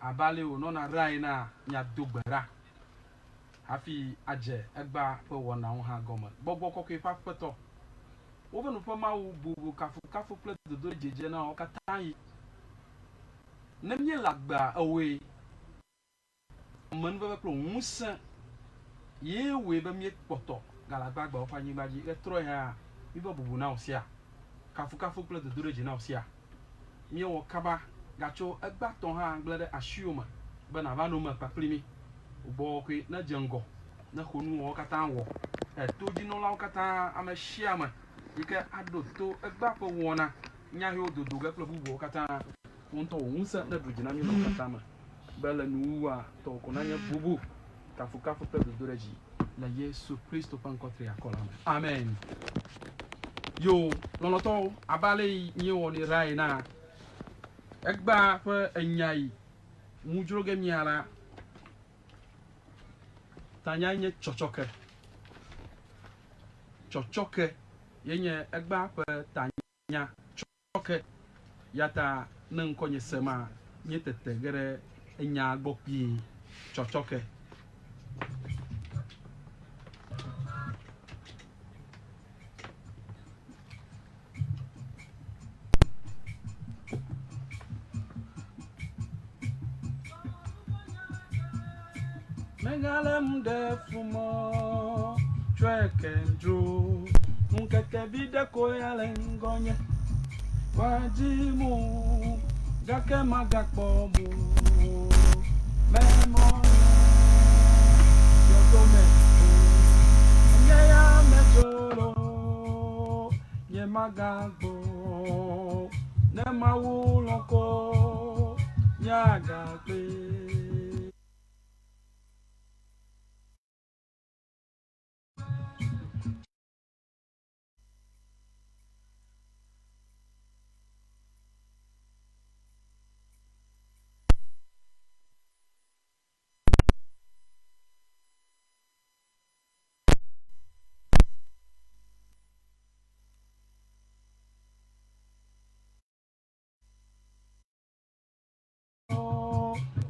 Abe ale wònɔna ɖaa enea, míado gbe ɖa hafi adze egbea ƒe wɔnawo hã gɔme. Gbɔgbɔ Kɔkɔe ƒe Aƒetɔ, woƒe nu ƒe Mawu, bubu, kafukafu kple dodoɖedzedze na wò katã yi. Ne míele agbea, ewòe. Amenuveve kple ŋusẽ ye wɔe be míekpɔtɔ gale agbagbeawo ƒe anyigba dzi. Ɣetrɔe hã, míbe bubu na wò sia, kafukafu kple dodoɖedzi na wò sia. Míewɔ kaba gatso egbea tɔ hã gblẽ ɖe asiwò me be nàva no eme kpakpli mí. Wò gbɔwɔkɔe nedze ŋgɔ ne xonuwɔwɔ katã wɔ. Etodzinɔlawo katã, ame sia ame yi ke aɖo to egbea ƒe wɔna, nyahewo dodo ge kple bubuawo katã, wò ŋutɔ wò ŋusẽ neɖu dzi na mí le wo katã me. Be le nuwuwua tɔwò ko nanye bubu, kafukafu kple dodoɖedzi le Yesu Kristo ƒe ŋkɔ triakɔ la me. Amen. Yo, lɔlɔ̃tɔwo, abe ale yi míewɔnɛ ɖaa enea, egbea ƒe enya yi ŋu dzro ge mía la, tanyae nye tsɔtsɔke. Tsɔtsɔke ye nye egbea ƒe tanya. Ke ya ta ne ŋkɔnye se ma, míetete ge ɖe enyaa gbɔ kpuie. Tsɔtsɔke. Megalém ɖe fu mɔ, tsɔe kem dzro. Ŋkeke viɖe koe ale ŋgɔnye. Woadi mo, gake magakpɔ mo. Memlɔ nye yɔdo me o. Nye ya medzo loo, nye magagbɔ. Ne Mawu lɔ̃ ko, míagakpe.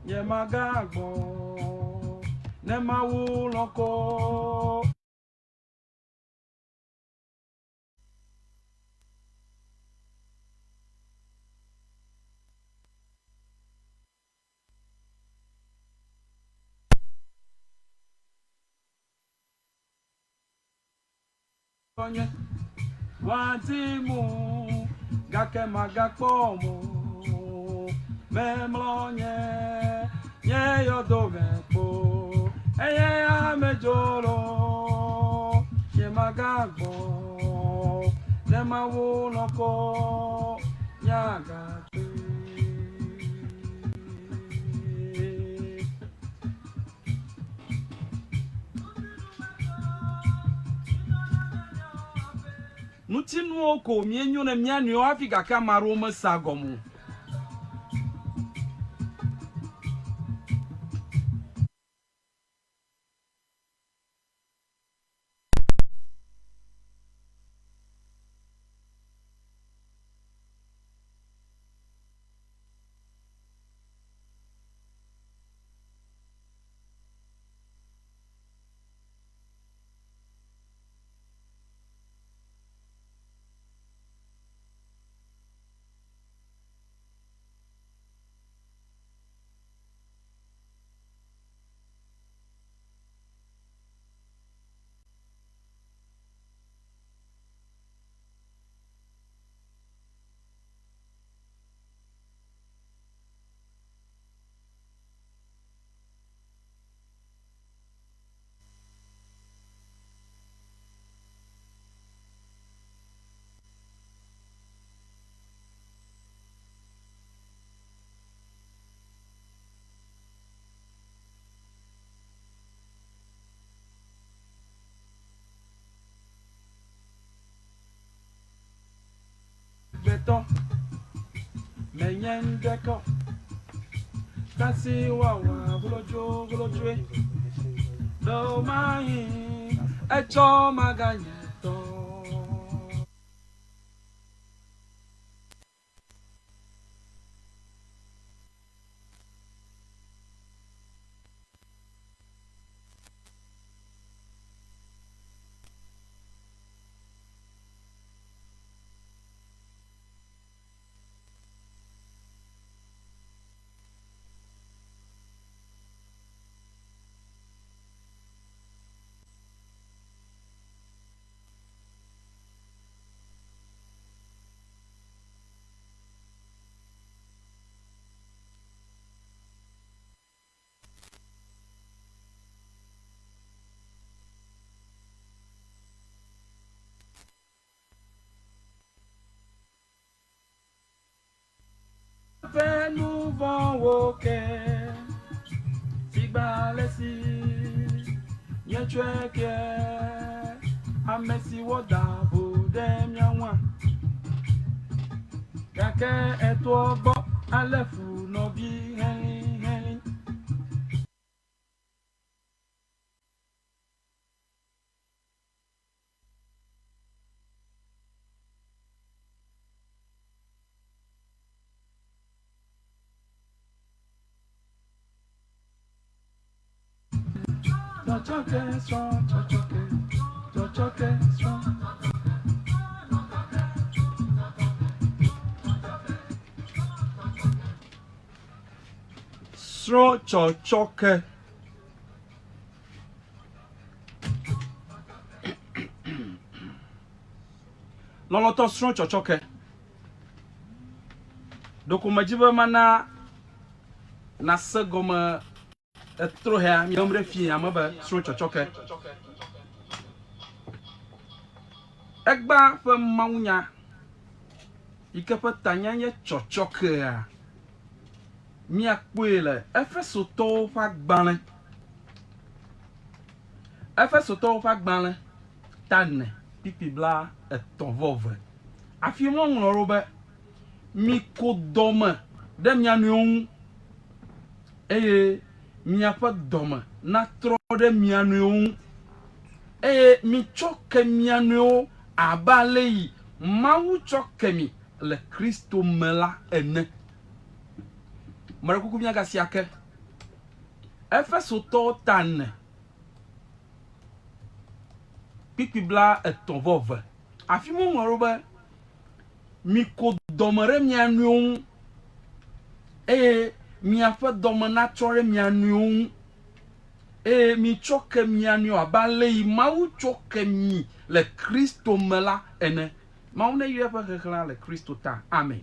Nyemagagbɔ ne Mawu lɔ̃ ko. Nye woadim o, gake magakpɔm o. Memlɔ nye nye yɔdo me kpo, eye amedzo loo, nye magagbɔ ne Mawu lɔ̃ ko míagatsoe. Ŋutinuwo ko míenyo na mía nɔewo hafi gake ame aɖewo mesea gɔme o. Gbetɔ, menye ŋɖeke o. Kasi wawa hlodzo hlodzoe. Ɖewomahi etsɔ maganye tɔ. ke, sigbe alesi míetsɔe ke ame siwo da vo ɖe mía ŋua. Gake etoa gbɔ alé fu nɔvi helĩhelĩ. Tsɔtsɔke srɔ̃ tsɔtsɔke, tsɔtsɔke srɔ̃. Srɔ̃ tsɔtsɔke. Lɔlɔ̃tɔ srɔ̃ tsɔtsɔke. Ɖeko medzi be mana nase gɔme etro hea miam ɖe fia me be srɔ̃ tsɔtsɔke. Egba ƒe mawunya yi ke ƒe tanya nye tsɔtsɔkea, míakpɔe le Efesotɔwo ƒe agbalẽ Efesotɔwo ƒe agbalẽ ta ene kpikpi bla etɔ̃ vɔ eve. Afi ma woŋlɔ ɖo be, Miko dɔme ɖe mia nɔewo ŋu, eye miaƒe dɔme natrɔ ɖe mia nɔewo ŋu, eye mitsɔ ke mia nɔewo abe ale yi Mawu tsɔ ke mi le Kristo me la ene. Meɖe kuku míagasi ake. Efesotɔwo ta ene kpikpi bla etɔ̃ vɔ eve. Afi ma woŋlɔ ɖo be, Miko dɔme ɖe mia nɔewo ŋu, eye miaƒe dɔme natrɔ ɖe mia nɔewo ŋu, eye mitsɔ ke mia nɔewo abe ale yi Mawu tsɔ ke mi le Kristo me la ene. Mawu neyra eƒe xexlẽa le Kristo ta. Amen.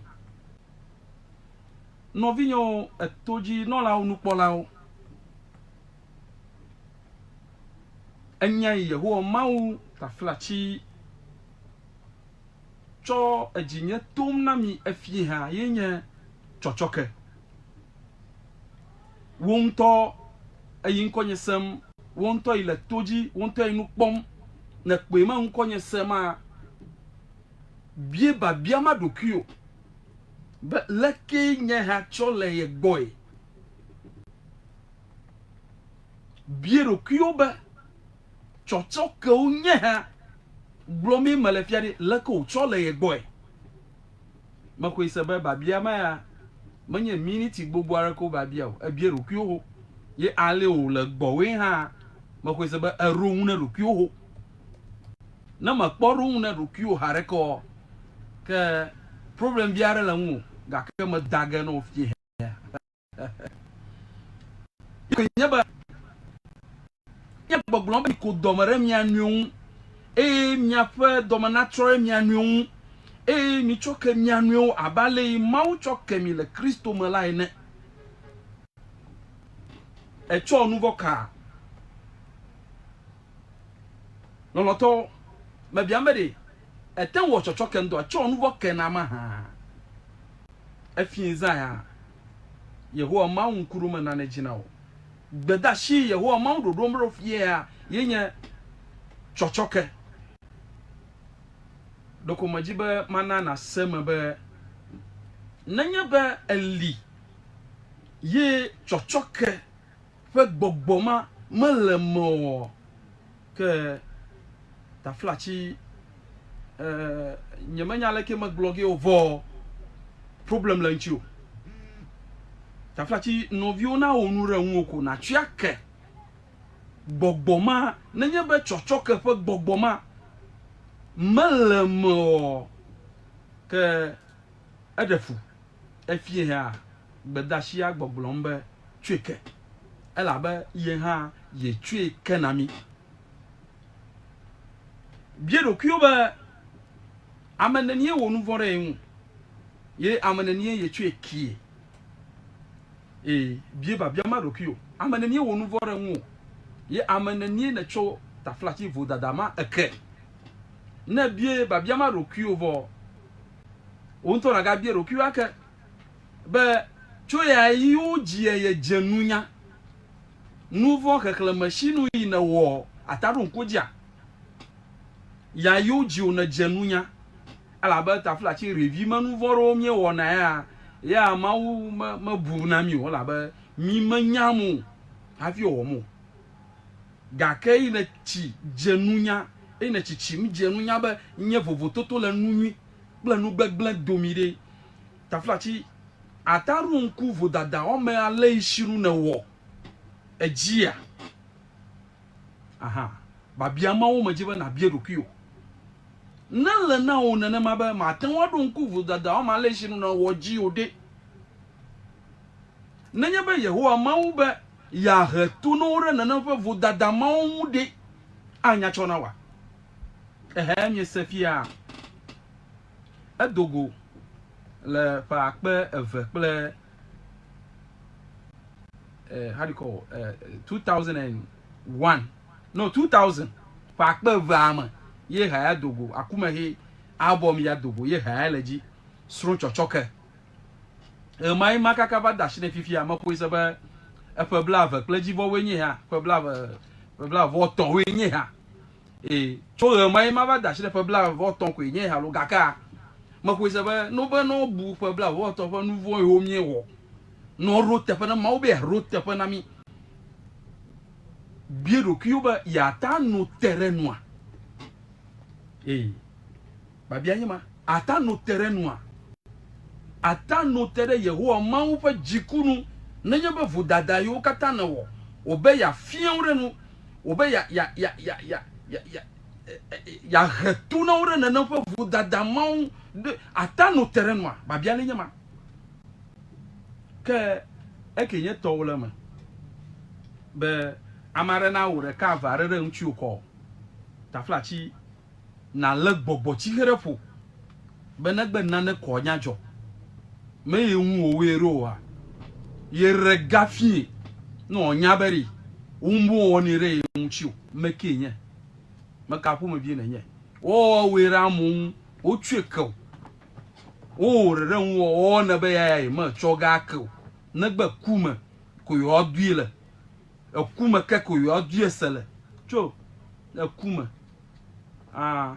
Nɔvinyewo, etodzinɔlawo, nukpɔlawo, enya yi Yehowa Mawu taflatsi tsɔ edzinye tom na mi efie hã ye nye tsɔtsɔke. Wò ŋutɔ eyi ŋkɔnye sem, wò ŋutɔ yi le to dzi, wò ŋutɔ yi nu kpɔm, nèkpɔe me ŋkɔnye sema, bie biabia ma ɖokuiwò be lekee nye hã tsɔ le ye gbɔe. Bie ɖokuiwò be tsɔtsɔkewo nye hã gblɔmee mele fia ɖe, leke wòtsɔ le ye gbɔe? Mexɔe se be biabia ma ya menye miniti gbogbo aɖeke wobiabia o. Ebie ɖokuiwò xo. Ye ale wòle gbɔwòe hã, mexɔe se be èɖo ŋu ne ɖokuiwò xo. Ne mèkpɔ ɖo ŋu ne ɖokuiwò haɖeke oa, ke problem vi aɖe le ŋuwò gake meda ge ne wò fie. Ye nye be nye gbɔgblɔ be miko dɔme ɖe mia nɔewo ŋu eye miaƒe dɔme natrɔ ɖe mia nɔewo ŋu eye mitsɔ ke mia nɔewo abe ale yi Mawu tsɔ ke mi le Kristo me la ene. Etsɔ nuvɔ ka? Lɔlɔ̃tɔwo, mebiam be ɖe ète ŋu wɔ tsɔtsɔke ŋdɔa? Tsɔ nuvɔ ke na mahã? Efie zã ya, Yehowa Mawu ŋkuɖome nane dzi na wò. Gbedeasi Yehowa Mawu ɖoɖom ɖo fiea ye nye tsɔtsɔke. Ɖeko medzi be mana nàse eme be nenye be èli ye tsɔtsɔke ƒe gbɔgbɔ ma mele mewò oa, ke taflatsi e, nyemenya aleke megblɔ ge o vɔ problem le ŋuti o. Taflatsi nɔviwo na wò nu ɖe ŋuwò ko nàtsɔe ake gbɔgbɔ ma nenye be tsɔtsɔke ƒe gbɔgbɔ ma mele mewò oa, ke eɖe fu. Efie hã gbedeasia gbɔgblɔm be tsɔe ke, elabe ye hã yetsɔe ke na mí. Bia ɖokuiwò be, Ame nenie wɔ nu vɔ̃ ɖe ye ŋu, ye ame nenie yetsɔe kee? Ee, bia biabia ma ɖokuiwò. Ame nenie wɔ nu vɔ̃ ɖe ŋuwò, ye ame nenie nètsɔ taflatsi vodada ma eke? Ne èbia biabia ma ɖokuiwò vɔ, wò ŋutɔ nàgabia ɖokuiwò ake be. Tso ya yiwo dzi ye dze nunya. Nuvɔ̃ xexlẽme sinu yi nèwɔ ata ɖo ŋku dzia? Ya yiwo dzi wò nèdze nunya. Elabe taflatsi ɖevi me nuvɔ̃ ɖewo míewɔna ya, ya Mawu me mebu na mí o elabe mí menyam o hafi wɔwɔm o. Gake eyi nètsi dze nunya, eyi nètsitsim dze nunya be nye vovototo le nu nyui kple nu gbegblẽ domi ɖe, taflatsi ata ɖo ŋku vodada wɔme ale yi sinu nèwɔ edzia? Aha, biabia mawo medzi be nàbia ɖokuiwò. Ne ele na wò nenema be màte ŋu aɖo ŋku vodada wɔme ale yi sinu nèwɔ dzi o ɖe, nenye be Yehowa Mawu be yeahe to na wo ɖe nenem ƒe vodada mawo ŋu ɖe, anya tsɔ na wòa? Ehe, miese fia? Edo go le ƒe akpe eve kple eh, how do you call eh, 2001 no 2000 ƒe akpe evea me ye ha ya do go akumehe album ya do go ye ha ya le dzi srɔ̃ tsɔtsɔke ɣemaɣi ma kaka va da asi ɖe fifia meƒoe se be eƒe blaeve kple dzivɔwoe nye ya ƒe blaeve ƒe blaeve etɔ̃woe nye ya ee tso ɣemaɣi ma va da asi ɖe ƒe blaeve etɔ̃ koe nye ya lo gakea meƒoe se be no be no bu ƒe blaeve etɔ̃ ƒe nu vɔ̃ yiwo míewɔ nɔ ɖo teƒe na Mawu be yeaɖo teƒe na mí bie ɖokuiwo be yeata no te ɖe nua ee Biabia nye ma, Àte anɔ te ɖe enua? Àte anɔ te ɖe Yehowa Mawu ƒe dziku nu nenye be vodada yiwo katã nèwɔ wòbe yeafia wo ɖe nu, wòbe ya, ya, ya, ya, ya, ya, ya, yeahe to na wo ɖe nenem ƒe vodada mawo ŋu ɖe? Àte anɔ te ɖe enua? Biabia nye ma. Ke eke nye tɔwò le eme be ame aɖe nawɔ ɖeka eve aɖe ɖe ŋutiwò kɔ taflatsi nàlé gbɔgbɔtsixe ɖe ƒo be negbe nane kɔ nya dzɔ me ye ŋu wòwɔe ɖo oa, ye ɖe ga fie ne wònya be ɖe womewɔnɛ ɖe ye ŋuti o. Me kee nye? Me ka ƒomevie nènye? Wowɔe ɖe amewo ŋu, wotsɔe ke wò. Wowɔ ɖe ɖe ŋuwò, wowɔnɛ be ya ya yemetsɔ ga ake o. Negbe ku me ko yewoadoe le. Eku me ke ko yewoadoe se le. Tso eku me. Aa,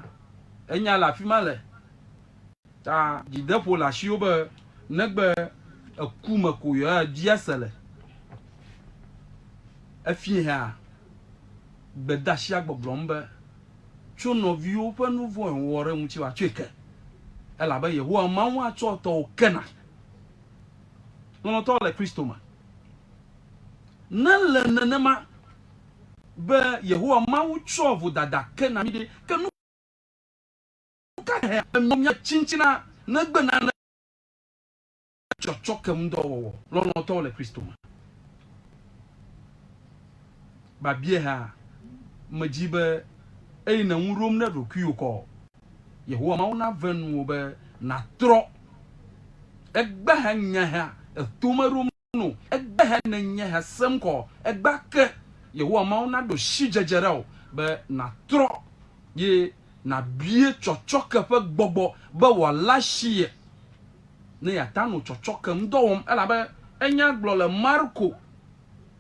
enya le afi ma le. Ta dzideƒo le asiwò be negbe eku me ko yewoadoe ase le. Efie hã gbedeasia gbɔgblɔm be, Tso nɔviwò ƒe nu vɔ̃ wòwɔ ɖe ŋutiwòa, tsɔe ke, elabe Yehowa Mawu atsɔ tɔwò ke na. Lɔlɔ̃tɔ le Kristo me. Ne le nenema be Yehowa Mawu tsɔ vodada kena mí ɖe, ke nu ka tae mía tsitsina negbe nane tsɔtsɔke ŋudɔwɔwɔ lɔlɔ̃tɔwo le Kristo me? Biabia hã medzi be eyi nèŋu ɖom ɖe ɖokuiwò kɔ. Yehowa Mawu nave nuwò be nàtrɔ. Egbe hã nya hã eto meɖom no. Egbe hã nènya hã sem kɔ. Egbea ke Yehowa Mawu naɖo sidzedze ɖe wò be nàtrɔ ye nàbie tsɔtsɔke ƒe gbɔgbɔ be wòalé asi ye ne yeate anɔ tsɔtsɔke ŋudɔ wɔm elabe enya gblɔ le Marko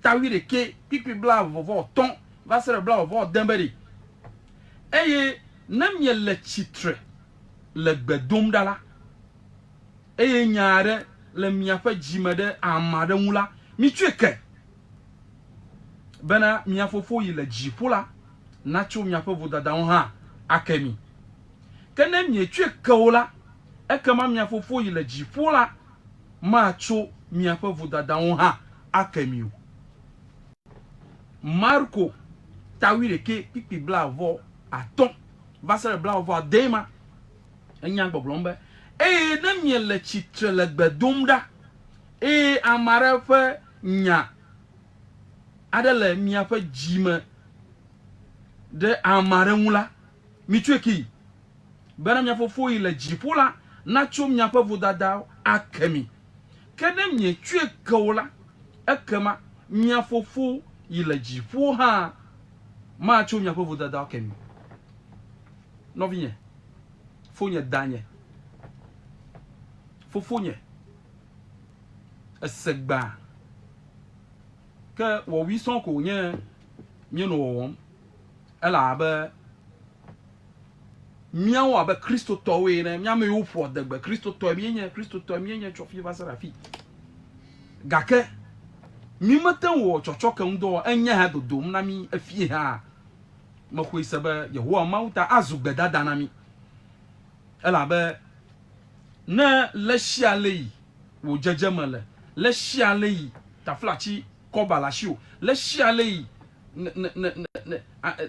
ta wuiɖekɛ kpukpui blaeve-vɔ-etɔ̃ va se ɖe blaeve-vɔ-ade be ɖe, Eye ne miele tsitre le gbe dom ɖa la, eye nya aɖe le miaƒe dzi me ɖe ame aɖe ŋu la, mitsɔe ke, bena mia Fofo yi le dziƒo la natso miaƒe vodadawo hã ake mi. Ke ne mietsɔe ke o la, ekema mia Fofo yi le dziƒo la matso miaƒe vodadawo hã ake mi o. Marko ta wuiɖekɛ kpukpui blaeve-vɔ-atɔ̃ va se ɖe blaeve-vɔ-ade ma, enya gbɔgblɔm be, Eye ne miele tsitre le gbe dom ɖa, eye ame aɖe ƒe nya aɖe le miaƒe dzi me ɖe ame aɖe ŋu la, mitsɔe kee, bena mia Fofo yi le dziƒo la natso miaƒe vodadawo ake mi. Ke ne mietsɔe ke o la, ekema mia Fofo yi le dziƒo hã matso miaƒe vodadawo ake mi o. Nɔvinye, fonye, danye, fofonye, Ese gbã. Ke wɔwui sɔŋ ko wònye míenɔ wɔwɔm. Ele abe míawo abe Kristotɔwoe ene, mía ame yiwo ƒoa adegbe, Kristotɔe míenye, Kristotɔe míenye tso afi va se ɖe afi. Gake mímete ŋu wɔ tsɔtsɔke ŋudɔ o, enye hã dodom na mí efie hã. Mexɔe se be Yehowa Mawu ta azu gbedada na mí. Elabe ne le sia le yi wò dzedzeme le, le sia le yi taflatsi kɔba le asiwò, le sia le yi ne ne ne ne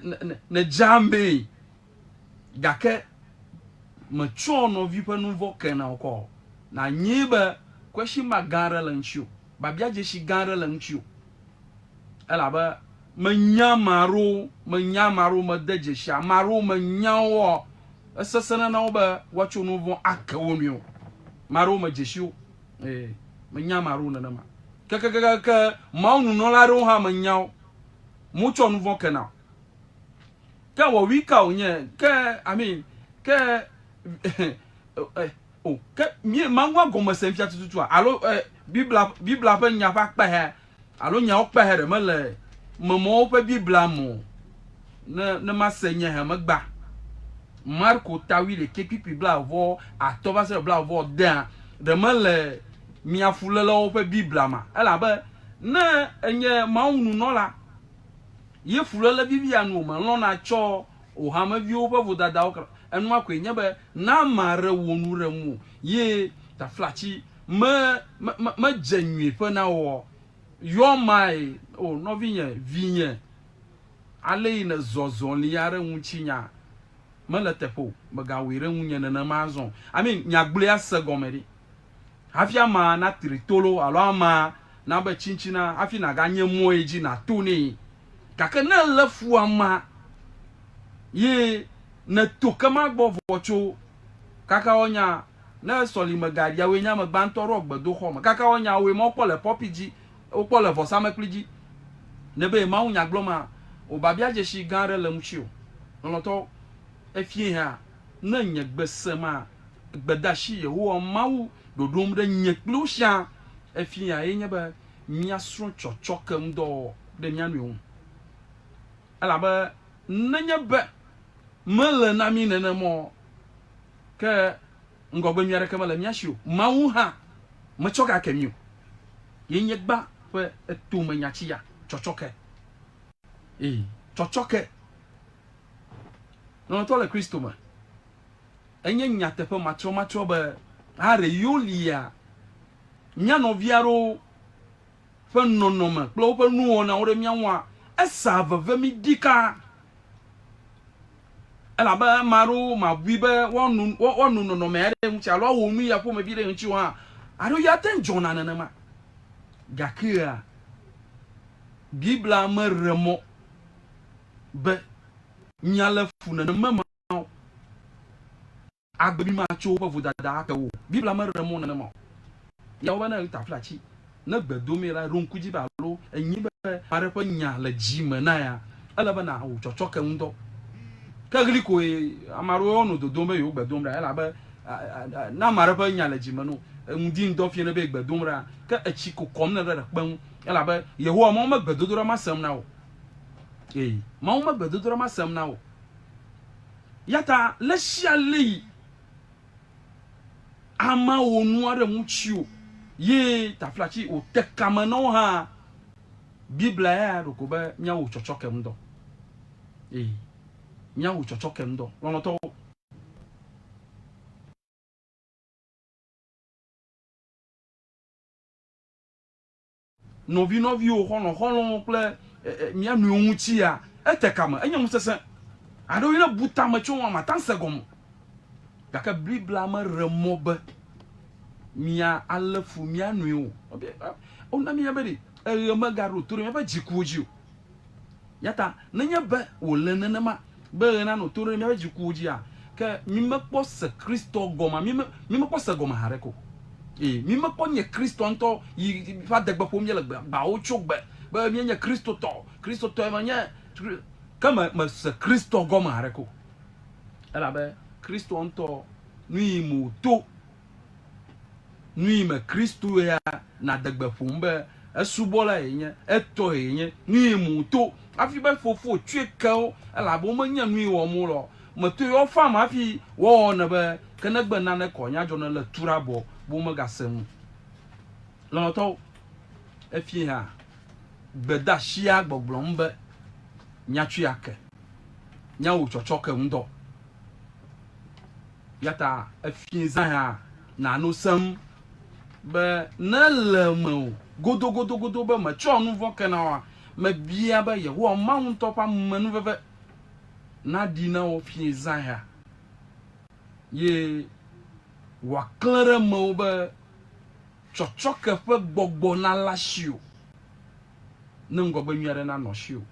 ne ne nèdze amee gake mètsɔ nɔvi ƒe nu vɔ̃ kena o kɔ, nànyee be kwɛshima gã aɖe le ŋutiwò, biabiadzesi gã aɖe le ŋutiwò. Elabe menya ame aɖewo, menya ame aɖewo, mede dzesi ame aɖewo, menya woa, esesẽna na wo be woatsɔ nu vɔ̃ ake wo nɔewo. Ame aɖewo medze si wo. Ee, menya ame aɖewo nenema. Kekekeke Mawu nunɔla aɖewo hã menya wo. Motsɔ nu vɔ̃ kena o. Ke wɔwui ka wònye? Ke, I mean, ke, o, ke mí Mawua gɔme sem fia tututua? Alo eh, Biblia, Biblia ƒe nya ƒe akpa hea, alo nyawo kpe he ɖe mele memɔwo ƒe Biblia me o. Ne, ne mase nye he megba. Marko ta wuiɖekɛ kpikpi blaeve atɔ va se ɖe blaeve dea, ɖe mele mia fulélewo ƒe Biblia ma. Elabe ne enye Mawu nunɔla, ye fuléle vivia nu melɔ̃na tsɔ wò hameviwo ƒe vodadawo ke. Enua koe nye be ne ame aɖe wɔ nu ɖe ŋuwò ye taflatsi me, me, me, medze nyuiƒe na wò oa, yɔ mae, o nɔvinye, vinye, ale yi nèzɔ zɔli aɖe ŋutinya mele eteƒe o, mègawɔe ɖe ŋunye nenema azɔ o. I mean, nyagblɔe ase gɔme ɖi. Hafi amea natri to loo alo amea nabe tsintsina hafi nàganye mɔ yi dzi nàto nɛ. Gake ne èlé fu amea ye nèto kema gbɔ vɔ tso kaka woanya ne sɔlime gaɖia woe nye ame gbãtɔ ɖo gbedoxɔ me kaka woanya woe ma wokpɔ le pulpit dzi wokpɔ le vɔsamlekpui dzi ne be mawunya gblɔ ma o babia dzesi gã aɖe le ŋuti o lɔlɔtɔ efie hã ne nye gbe se ma gbedeasi Yehowa Mawu ɖoɖom ɖe nye kple wo sia efia ye nye be míasrɔ̃ tsɔtsɔke ŋudɔ ɖe mía nɔewo ŋu. Elabe nenye be mele na mí nenema o, ke ŋgɔgbe nyui aɖeke mele mía si o. Mawu hã metsɔ ga ke mí o. Ye nye gbã ƒe etome nyati ya, tsɔtsɔke. Ee, tsɔtsɔke. Lɔlɔ̃tɔ le Kristo me, enye nyateƒe matrɔmatrɔ be aɖe yiwo lia mía nɔvi aɖewo ƒe nɔnɔme kple woƒe nuwɔnawo ɖe mía ŋua, esea veve mí ɖikaa. Elabe ame aɖewo mabui be woanu woanu nɔnɔme aɖe ŋuti alo awɔ nu ya ƒomevi ɖe ŋuti o hã, alo ya te ŋu dzɔna nenema. Gakea, Biblia meɖe mɔ be míalé fu nenema mawo. Agbe mi matso woƒe vodada ake wo o. Biblia meɖe mɔ nenema o. Ya wo be ne taflatsi, ne gbe domee la, ɖo ŋku dzi be alo enyi be ame aɖe ƒe nya le dzi me na ya, ele be nàwɔ tsɔtsɔke ŋudɔ. Ke ɣli koe ame aɖewo nɔ dodom be yewo gbe dom ɖa elabe ne ame aɖe ƒe nya le dzi me no, ŋdi ŋdɔ fiẽ ne be gbe dom ɖa, ke etsi ko kɔm nèle ɖe kpe ŋu elabe Yehowa Mawu me gbedodoɖa ma sem na wò. Ee, Mawu me gbedodoɖa ma sem na wò. Ya ta le sia le yi amea wɔ nua ɖe ŋutiwò ye taflatsi wòte kame na wo hã, Biblia ya ɖeko be míawɔ tsɔtsɔke ŋudɔ. Ee, míawɔ tsɔtsɔke ŋudɔ. Lɔlɔ̃tɔwo. Nɔvinɔviwo, xɔlɔ̃xɔlɔ̃wo kple mía nɔewo ŋutia, ete kame. Enye nu sesẽ. Alo ne bu tame tso eŋua, mate ŋu ase gɔme o. Gake Biblia meɖe mɔ be mía alé fu mía nɔewo o. Wona míenya be ɖe eɣe megaɖo to ɖe míaƒe dzikuwo dzi o. Ya ta nenye be wòle nenema be ɣe nanɔ to ɖe míaƒe dzikuwo dzia, ke mímekpɔ se Kristo gɔmea, míme, mímekpɔ se gɔme haɖeke o. Ee, mímekpɔ nye Kristo ŋutɔ yi ƒe adegbe ƒom míele gbe, gbawo tso gbe be míenye Kristotɔ, Kristotɔe menye, ke me, mese Kristo gɔme haɖeke o. Elabe Kristo ŋutɔ nu yi me wòto. Nu yi me Kristo ya na adegbe ƒom be esubɔla yenye, etɔ yenye, nu yi me wòto hafi be Fofo tsɔe ke wo elabe womenye nu yi wɔm wole o. Meto yewo fam hafi woawɔ ne be ke negbe nane kɔ nya dzɔ ne le tu ɖe abɔ be womegase nu. Lɔlɔ̃tɔwo, efie hã gbedeasia gbɔgblɔm be míatsɔe ake, míawɔ tsɔtsɔke ŋudɔ. Ya ta efie zã ya nàno sem be ne le mewò godogodogodo be metsɔ nu vɔ̃ kena oa, mebia be Yehowa Mawu ŋutɔ ƒe amenuveve naɖi na wò fiẽ zã ya ye wòaklẽ ɖe mewò be tsɔtsɔke ƒe gbɔgbɔ nala asiwò ne ŋgɔgbe nyui aɖe nanɔ asiwò.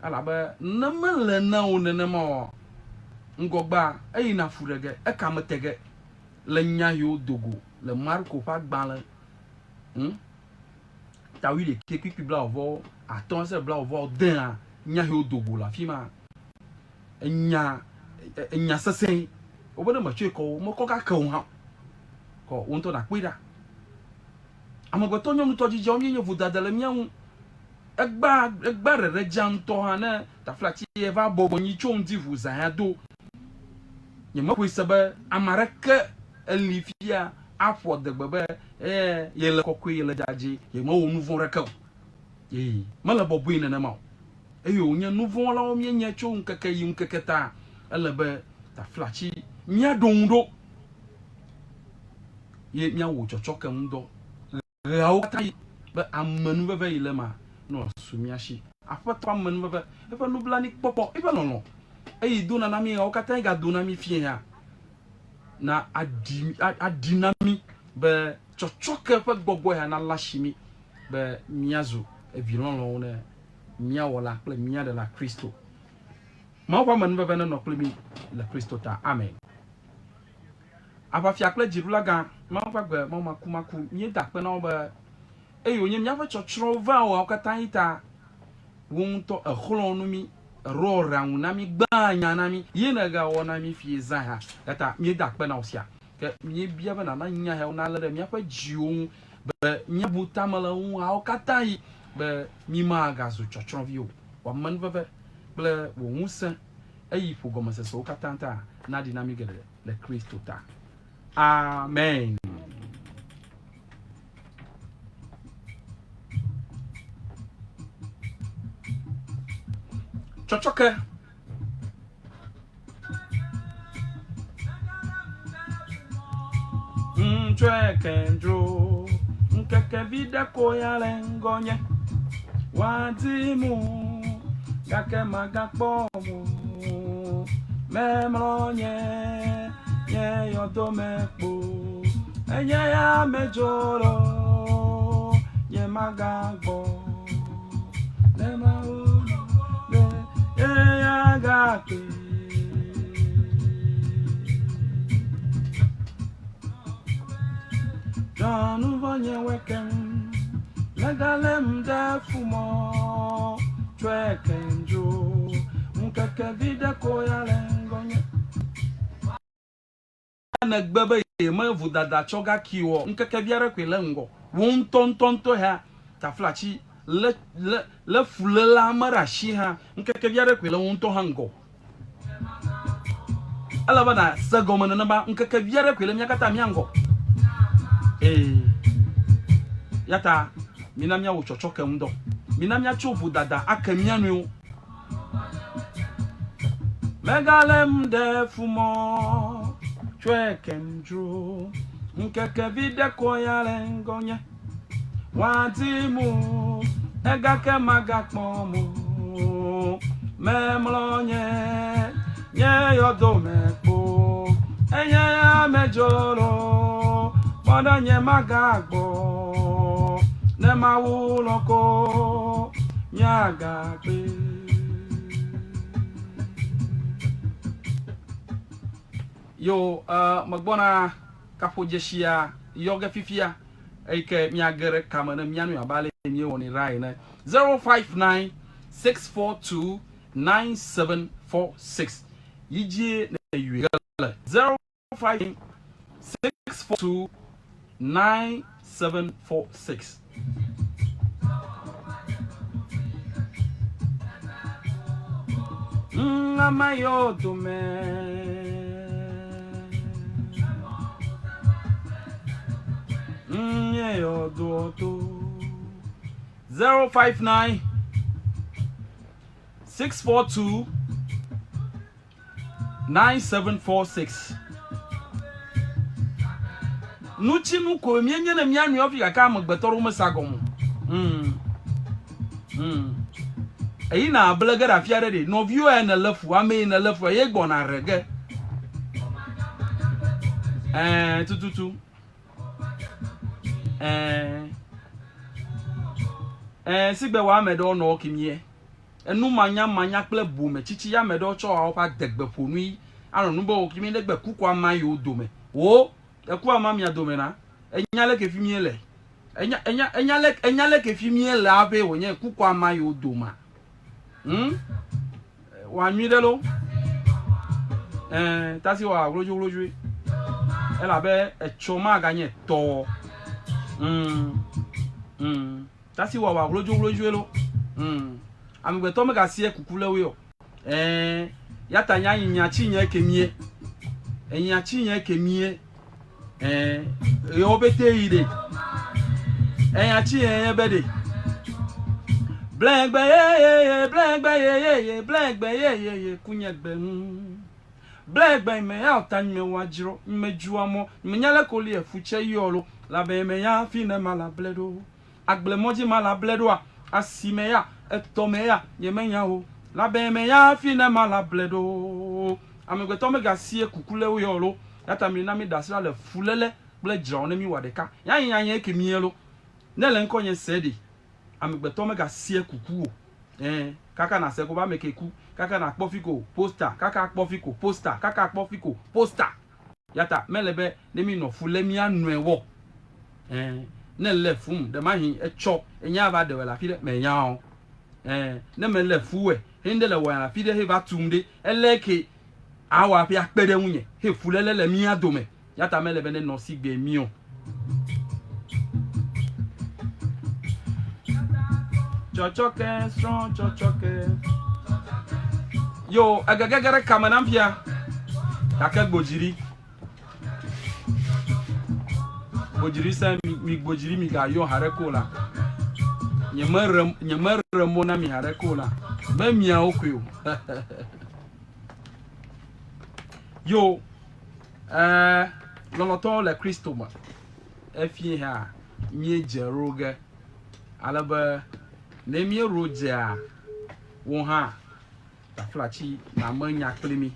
Elabe ne mele na wò nenema oa, ŋgɔgbea eyina fu ɖe ge, eka mete ge. Le nya yiwo do go le Marko ƒe agbalẽ ŋu, ta wuiɖekɛ kpukpui blaeve-vɔ-atɔ̃ se blaeve-vɔ-adea, nya yiwo do go le afi ma, enya enya sesẽ. Wobe ne metsɔe kɔ wò, mekɔ gake wò hã o. Kɔ wò ŋutɔ nàkpɔe ɖa. Amegbetɔ nyɔnutɔ dzidzɔ míenye vodada le mía ŋu. Egbea, egbea ɖeɖe dza ŋutɔ hã ne taflatsi ye va bɔbɔ nyi tso ŋdi ʋu zã ya do. Nyemexɔe se be ame aɖeke eli fia aƒo adegbe be ee yele kɔkɔe, yele dzadzɛ, yemewɔ nu vɔ̃ ɖeke o. Ee, mele bɔbɔe nenema o. Eye wònye nu vɔ̃ wɔlawo míenye tso ŋkeke yi ŋkeke ta, ele be taflatsi míaɖo ŋu ɖo ye míawɔ tsɔtsɔke ŋudɔ. Ɣeawo katã ɣi be amenuveve yi le ema nɔ su mía si. Aƒetɔ ƒe amenuveve, eƒe nublanuikpɔkpɔ, eƒe lɔlɔ̃, eyi dona na mí ɣeawo katã yi gado na mí fiẽ hã, na aɖi, aɖi na mí be tsɔtsɔke ƒe gbɔgbɔ ya nalé asi mí be míazu evi lɔlɔ̃wo ne mía Wɔla kple mía Ɖela Kristo. Mawu ƒe amenuveve nenɔ kpli mí le Kristo ta. Amen. Aʋafia kple dziɖulagã, Mawu ƒe agbe Mawu makumaku, míeda akpe na wò be eye wònye míaƒe tsɔtsrɔ̃ vea wò katã yi ta. Wò ŋutɔ èxlɔ̃ nu mí, èɖoa ɖaŋu na mí, gbãa nya na mí, ye nègawɔ na mí fiẽ zã ya. Eya ta míeda akpe na wò sia. Ke míebia be nàna nya yawo nalé ɖe míaƒe dziwo ŋu be míabu tame le eŋu ɣeawokatãɣi be mímagazu tsɔtsrɔ̃vi o. Wò amenuveve kple wò ŋusẽ eyi ƒo gɔmesesewo katã ta naɖi na mí geɖe. le Kristo ta. Amen. Tsɔtsɔke. Ŋtsɔe kendro, ŋkeke vi ɖe ko ya le ŋgɔnye. Woadi mu, gake magakpɔ mo. Memlɔ nye nye yɔdo me kpo, enye ya medzo ɖo, nye magagbɔ. Ne mawo ne eya gakpe. Dzɔ nu vɔ̃ nye wɔ keŋ, megalém ɖe fu mɔ, tsɔe keŋ dzo, ŋkeke vi ɖe ko ya le ŋgɔnye. Negbe be yeme vodada tsɔ gaki wɔ ŋkeke vi aɖe koe le ŋgɔ. Wò ŋutɔŋutɔŋutɔ ya taflatsi lé lé lé fuléla me ɖe asi hã ŋkeke vi aɖe koe le wò ŋutɔ hã ŋgɔ. Ele be nàse gɔme nenema ŋkeke vi aɖe koe le mía katã mía ŋgɔ. Ee, ya ta mina míawɔ tsɔtsɔke ŋudɔ. Mina míatso vodada ake mía nɔewo. Megalém ɖe fu mɔ, tsɔe kem dzro. Ŋkeke vi ɖe ko ya le ŋgɔnye. Woadim o, egake magakpɔm o. Memlɔ nye nye yɔdo me kpo, enye amedzo loo, kpɔ ɖa nye magagbɔ. Ne Mawu lɔ̃ ko míagakpe. Yo, uh, megbɔna kaƒodzesia yɔ ge fifia. Eyi ke míage ɖe kame ne mía nɔewo abe ale míewɔnɛ ɖaa ene. 059 642 9746 yi dzie nèyɔe ge le. 059 642. 9746. Ame yiwo dome. Nye yɔdoɔ to. 059 642 9746. Nutsinu koe míenye ne mía nɔewo fi gake amegbetɔ ɖewo mesa gɔme o. Mm. Mm. Eyi na able ge ɖe afi aɖe ɖe, nɔviwo ya nèlé fu, ame yi nèlé fua ye gbɔna ɖe ge. Ɛɛ, tututu. Ɛɛ. Ɛɛ, sigbe wɔ ame ɖewo nɔ wo kimie. Enumanyamanya kple bometsitsi ya ame ɖewo tsɔ woƒe adegbe ƒo nui anɔ nu be wo kimi ɖe gbe kuku ama yewo dome. Wo, eku ama mia dome na. Enya leke fi mie le. Enya, enya, enya le, enya leke fi mie le aƒe wònye kuku ama yewo domea. Hm? Wɔ anyui ɖe lo. Ɛɛ, tasi wɔ wlodzo wlodzo. Elabe etsɔ maganye tɔwɔ. Mm. Mm. Tasi wɔ wɔ wlodzo wlodzo lo. Mm. Amegbetɔ megasie kuku le woe o. Ɛɛ, yata nya yi nya tsi nye ke mie. Enya tsi nye ke mie. Ɛɛ, yewo bete yi ɖe. Enya tsi nye nye be ɖe. Blɛgbe ye ye ye, blɛgbe ye ye ye, blɛgbe ye ye ye, kunye gbe ŋu. Blɛgbe me ya ta nyme wa dzro, nyme dzua mɔ, nyme nya le koli efu tse yɔ lo, labe me ya fi ne ma la ble ɖo. Agblemɔ dzi ma la ble ɖoa, asi me ya, etɔ me ya, nye me nya o. Labe me ya fi ne ma la ble ɖo. Amegbetɔ mega sie kuku le wo yɔ lo, ya ta mi na mi ɖasi la le fulele kple dzrawo ne mi wa ɖeka. Ya nya nye ke mie lo. Ne le ŋkɔ nye se ɖi, amegbetɔ mega sie kuku o. Ɛɛ, kaka na se ko ba ame ke ku, kaka na kpɔ fi ko poster, kaka kpɔ fi ko poster, kaka kpɔ fi ko poster. Yata mele be ne mi nɔ fu le mía nɔe wɔ. Ɛɛ, ne le fum ɖe mahi etsɔ enye ava ɖewɛ le afi ɖe menya o. Ɛɛ, ne mele fu wɛ he ŋɖe le wɔya le afi ɖe he va tum ɖe ele ke awɔ afi akpe ɖe ŋunye he fulele le mía dome. Yata mele be ne nɔ sigbe mi o. Tsɔtsɔke, srɔ̃ tsɔtsɔke. Yo, egegege ɖe kame nam fia. Gake gbodziri. Gbodziri se mi, mi gbodziri mi gayɔ haɖe ko la. Nye me re, nye me re mɔ na mi haɖe ko la. Me miawo koe o. Yo, Ɛɛ, lɔlɔ̃tɔwo le Kristo me, efie hã míedze ro ge, ale be ne míero dzea, wò hã taflatsi nàme nya kpli mí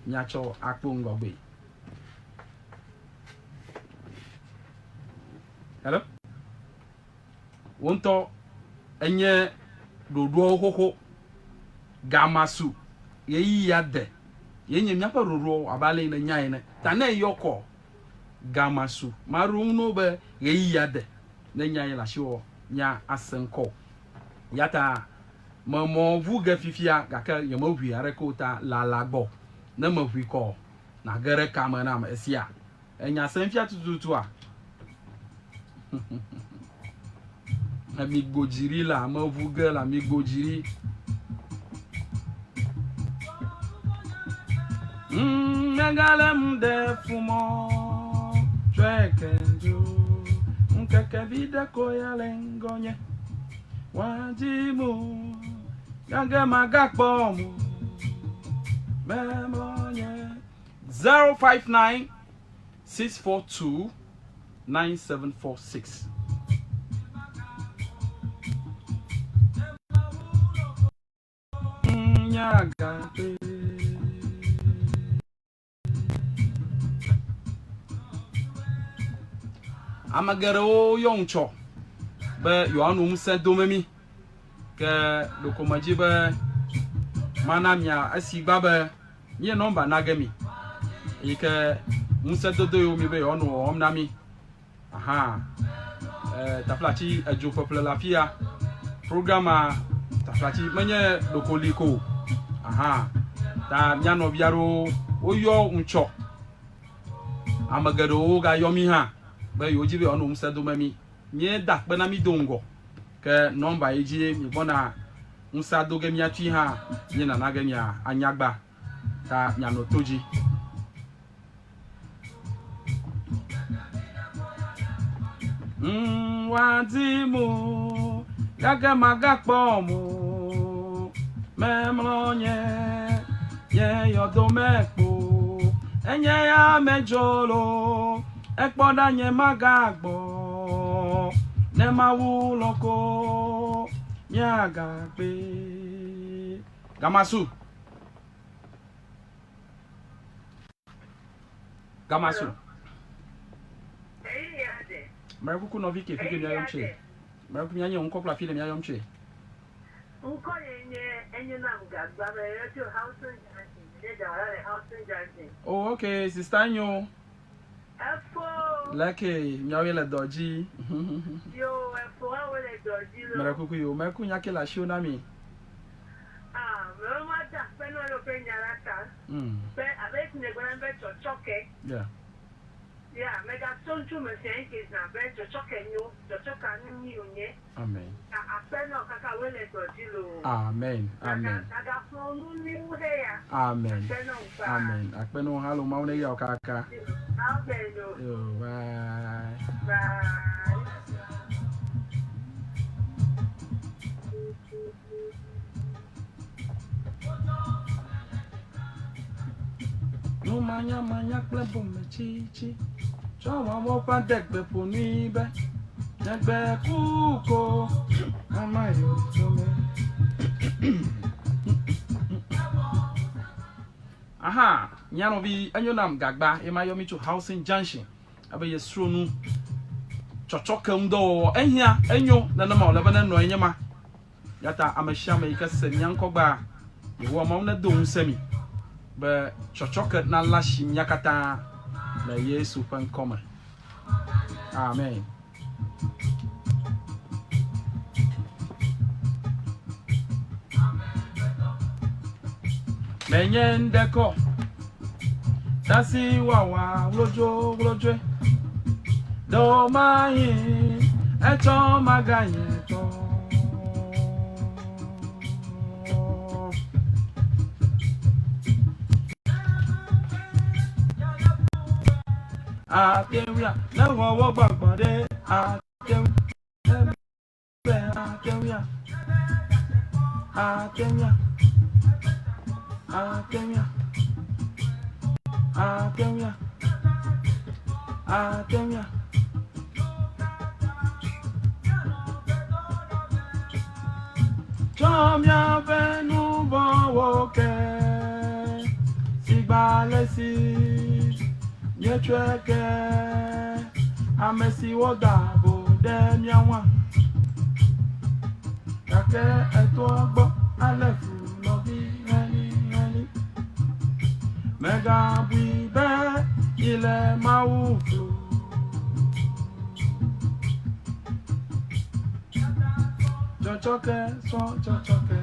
míatsɔ akpɔ ŋgɔgbee. Hello? Wò ŋutɔ enye ɖoɖoawo xoxo. Gamea su, ɣeyiɣia de. Ye nye míaƒe ɖoɖoawo abe ale yi nènya ene. Ta ne eyɔ kɔ, gamea su. Maɖo ŋu na wo be ɣeyiɣia de. Ne nya ye le asiwò nya ase ŋkɔ o. Ya ta memɔ ʋu ge fifia gake nyemeʋui aɖeke o ta lala gbɔ. Ne meʋui kɔ, nàge ɖe kame nam esia. Enya sem fia tututua? Emi godziri le ame ʋu ge le ami godziri. Megalém ɖe fumɔ tsɔe ke dzo. Ŋkeke vi ɖe ko ya le ŋgɔnye. Woadzi mo, gake magakpɔ mo. Memlɔ nye. 059 642 9746. Nyagakpe. Ame geɖewo yɔ ŋutsɔ be yewoanɔ ŋusẽ dome mí. Ke ɖeko medzi be mana mia esi gba be Míe nɔmba na ge mi yi ke ŋusẽdodo yiwo mi be yewoanɔ wɔwɔm na mí. Aha, e, taflatsi edzo ƒeƒle le afia. Programa taflatsi menye ɖeko li ko o. Aha, ta mía nɔvi aɖewo woyɔ ŋutsɔ. Ame geɖewo gayɔ mí hã. Be yewodzi be yewoanɔ ŋusẽ dome mí. Míeda akpe na mí do ŋgɔ. Ke nɔmba yi dzi míegbɔna ŋusẽa do ge mía tui hã, míenana ge mia anyagba ta mianɔ to dzi. Mm, woadi mo, gake magakpɔ mo. Memlɔ nye, nye yɔdo me kpo. Enye ya medzo lo, ekpɔ ɖa nye magagbɔ. Ne Mawu lɔ̃ ko, míagakpe. Gamasu. Gamasu. Mele kuku nɔvi ke fi ke mía yɔm tsoe. Mele kuku mía nye ŋkɔ kple afi le mía yɔm tsoe. Ŋkɔ ye nye enye nam gagba me yɔ tso Houston Junction. Nye dzawala le Houston Junction. Oh ok, sister nyo. Efo. Leke miawoe le dɔ dzi. Yo efo awo le dɔ dzi lo. Mele kuku yo, meku nya ke le asiwo na mi. Ah, me ma da akpe na yo ƒe nya la ta. Be abe esi nègblɔ na mi be tsɔtsɔke. Yeah. Yeah, megato ŋutsu me sia ŋke zã be tsɔtsɔke nyo, tsɔtsɔka nu nyui wònye. Amen. Ta akpe na wò kaka wòe le dɔ dzi loo. Amen. Amen. Naga naga ƒo nu nyuiwo heya. Amen. Akpe na wò paa. Amen. Akpe na wò hã loo, Mawu neyra wò kaka. Amen o. Yo, bye. Bye. Numanyamanya kple bometsitsi tsɔ wɔwɔ ƒe adegbe ƒo nui be negbe ku ko ama yome. Aha, mía nɔvi enyo nam gagba ye ma yɔ mi tso Housing Junction ebe yesro nu tsɔtsɔke ŋudɔwɔwɔ ehiã enyo nenema wòle be nenɔe nye ma. Eya ta ame sia ame yi ke se mía ŋkɔ gbea, Yehowa Mawu nedo ŋusẽ mi be tsɔtsɔke nalé asi mía katã le Yesu ƒe ŋkɔ me. Amen. Menye ŋɖekɔ, tasi wawa wlodzo wlodzoe, ɖewomahi etsɔ maganye tɔ. Ateŋuia, ne wɔwɔ gbɔgbɔ ɖe ateŋu be ateŋuia, ateŋuia, ateŋuia, ateŋuia, ateŋuia. Tsɔ míaƒe nu vɔ̃wo ke, sigbe ale si míetsɔe ke ame siwo da vo ɖe mía ŋua. Gake etoa gbɔ alé fu nɔvi helĩhelĩ. Mègabui be yele Mawu flum. Tsɔtsɔke sɔ tsɔtsɔke.